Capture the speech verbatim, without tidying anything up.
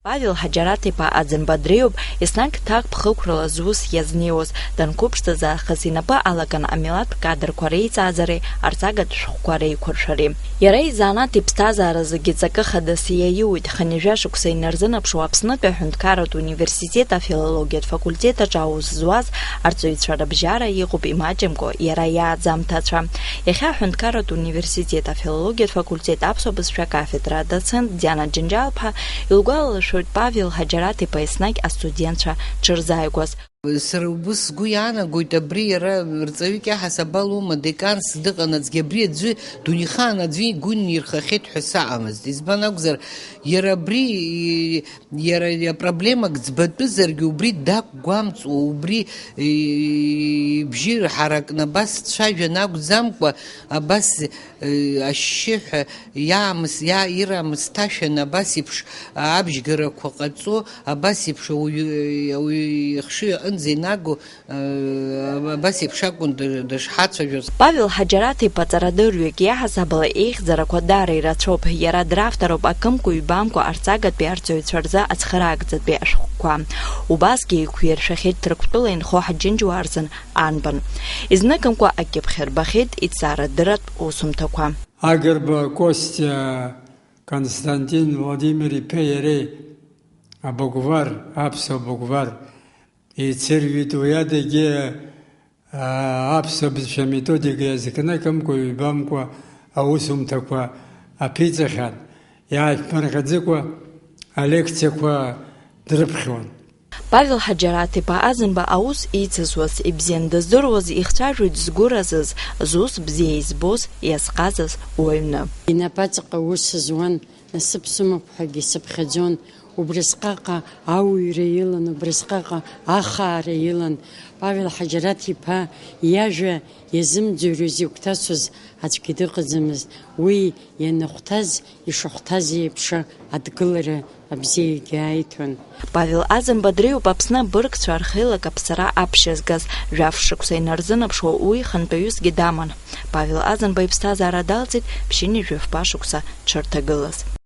Павел Ҳаџьараҭ-иԥа Аӡынба дреиуоуп, еснагь ҭакԥхықәрала зус иазнеиуаз, данқәыԥшӡаз аахыс инапы алакын амилаҭтә кадрқәа реиҵааӡареи арҵагатә шәҟәқәа реиқәыршәареи. Иара изанааҭ иԥсҭазаара зегьы ҵакы хадас иаиуит. Хынҩажәа шықәса инарзынаԥшуа Аԥснытәи аҳәынҭқарратә университет афилологиатә факультет аҿы аус зуаз арҵаҩцәа рыбжьара иҟоуп имаҷымкәа иара иааӡамҭацәа. Иахьа аҳәынҭқарратә университет афилологиатә факультет аԥсуа бызшәа акафедра адоцент Диана Џьынџьал-ԥҳа илгәалалыршәоит Павел Ҳаџьараҭ-иԥа еснагь астудентцәа дшырзааигәаз. Сара убыс сгәы иаанагоит, абри иара рҵаҩык иаҳасаб алоума, деканс дыҟанаҵгьы, абри аӡәы дунеихаан аӡәы игәы нирхахьеит ҳәа саҟамызт. Избан акәзар, иара абри, иара, иара проблемак ӡбатәызаргьы, убри дақәгәамҵуа, убри, ибжьы ҳаракны абас дцәажәан акәӡамкәа, абас, ашьшьыҳәа иаамыс-, иа-, ирамысҭашәан абас еиԥш абжьгарақәа ҟаҵо, абас еиԥш ауаҩы, ауаҩы ихшыҩ аҟынӡа инаго, Абас еиԥш акәын ды-, дышҳацәажәоз. Павел Ҳаџьараҭ-иԥа ҵарадырҩегь иаҳасабала еихьӡарақәа даара ирацәоуп. Иара дравторуп акымкәа-ҩбамкәа арҵагатәи арҵаҩцәа рзы ацхыраагӡатәи ашәҟәқәа. Убасгьы еиқәиршәахьеит Ҭырқәтәыла инхо ҳџьынџьуаа рзын анбан. Изныкымкәа акьыԥхь рбахьеит иҭҵаарадырратә усумҭақәа. Агрба Костиа Константин Владимир-иԥеи иареи абыгәвар, аԥсуа быгәвар, еицырҩит, уи адагьы, аа, аԥсуа бызшәа аметодика иазкны акымкәа-ҩбамкәа аусумҭақәа аԥиҵахьан, иааиԥмырҟьаӡыкәа алекциақәа дрыԥхьон. Павел Ҳаџьараҭ-иԥа Аӡынба аус ицызуаз, ибзиан дыздыруаз, ихцәажәоит згәы разыз, зус бзиа избоз, иазҟазаз уаҩны. Инапаҵаҟа аус зуан, насыԥ сымоуп ҳәагьы сыԥхьаӡон, убрысҟаҟа ауаҩра илан, убрысҟаҟа ахаара илан. Павел Ҳаџьараҭ-иԥа иажәа иазымӡырҩыз игәҭасыз аӡәгьы дыҟаӡамызт. Уи ианыхәҭаз, ишахәҭаз еиԥш адгылара абзиагьы ааиҭон. Павел Аӡынба дреиуоуп Аԥсны абыргцәа рхеилак аԥсара аԥшьызгаз. Жәаф шықәса инарзынаԥшуа уи хантәаҩысгьы даман. Павел Аӡынба иԥсҭазаара далҵит ԥшьынҩажәи жәафба шықәса дшырҭагылаз.